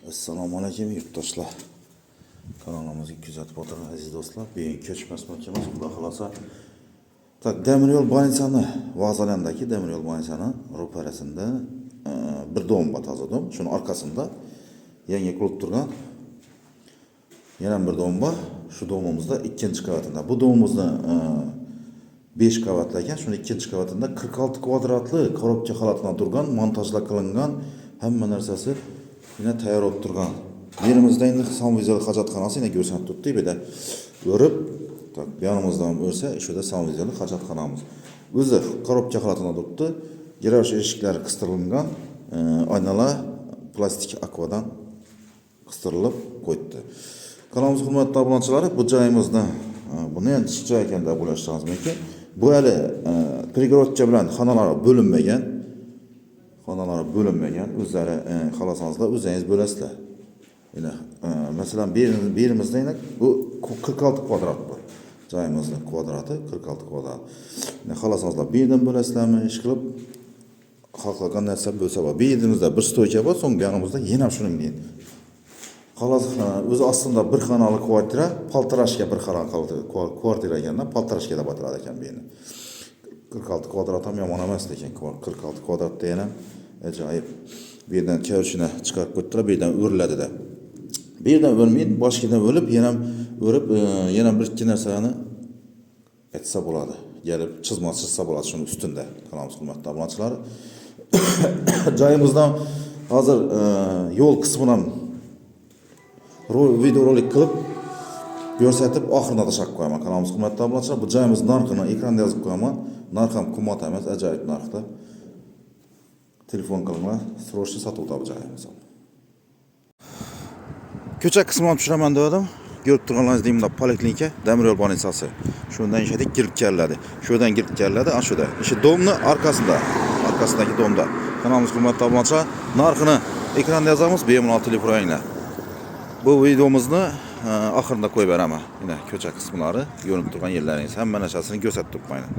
Assalomu alaykum, yurtdoshlar. Kanalimizga kuzatib o'tirgan aziz do'stlar, bugun ko'chmas mulkimiz, xudo xohlasa. Так, demir yo'l больница ni, vokzalendagi demir yo'l больница ni ro'parasida bir дом bor, toza дом. Shuni orqasida yangi qurilib turgan yana bir дом bor. Shu дом imizda ikkinchi qavatida. Bu дом imizni 5 qavatli ekan. Shuni ikkinchi qavatida 46 kvadratli коробка holatidan turgan, montajlar qilingan, hamma narsasi yine tayyor bo'lib turgan. Yerimizda endi санузел, hojatxonasi yine ko'rsanib turibdi. Bu yerda o'rib, так, bu yonimizdan o'rsa, shu yerda санузел, hojatxonamiz. O'zi коробка holatida turibdi. Garaj eshiklari qistirilgan, oynalar plastik akvadan qistirilib qo'yibdi. Kanalimiz hurmatli obunachilari, bu joyimizni buni ham joy ekan deb o'ylashingiz mumkin. Bu hali перегородка bilan xonalar bo'linmagan. Xonalar bo'linmagan. O'zlari xohlasangizlar o'zingiz bo'lasizlar. Yine, masalan, bu yerimizda yine bu 46 kvadrat bu. Joyimizni kvadrati 46 kvadrat. Yine xohlasangizlar bu yerdan bo'lasizlarmi, ish qilib xohlagan narsa bo'lsa bor. Bu yerimizda bir стойка bor, so'ng bu yonimizda yana shuningdek. Xolos, o'zi aslida bir xonali kvartira, полторашка, bir xonali kvartira ekanda, полторашка deb ataladi ekan bu yerni. 46 kvadrat ham yomon emas lekin 46 kvadratda yana ajoyib. Bu yerdan kavushini chiqarib qo'ydilar, bu yerdan o'riladi-da. Bu yerdan o'rmaydi, boshqa o'lib, yana o'rib, yana bir ikki narsani aytsa bo'ladi. Kelib chizma chizsa bo'ladi shuni ustida. Kanalimiz hurmatli obunachilari. Joyimizdan hozir yo'l qismini ham videorolik qilib ko'rsatib, oxirini tashlab qo'yaman. Kanalimiz hurmatli obunachilar, bu joyimiz narxini ekranda yozib qo'yaman. Narx ham qimmat emas, ajoyib narxda. Telefon qilinglar, срочно sotuvda bu joyimiz. Ko'cha qismini tushiraman dedim. Ko'rib turganlaringizdek, bunda poliklinika, demir yo'l больница si. Shundan ishlaydi, kirib keladi. Shu yerdan kirib keladi, ana shu yerda. O'sha дом ni orqasida, orqasidagi дом da. Kanalimiz hurmatli obunachilar, narxini ekranda yozamiz, bemalol telefon qilinglar. Bu videomizni oxirida qo'yib beraman. Mana ko'cha qismlari, ko'rinib turgan yerlaringiz, hamma narsasini ko'rsatib turibman.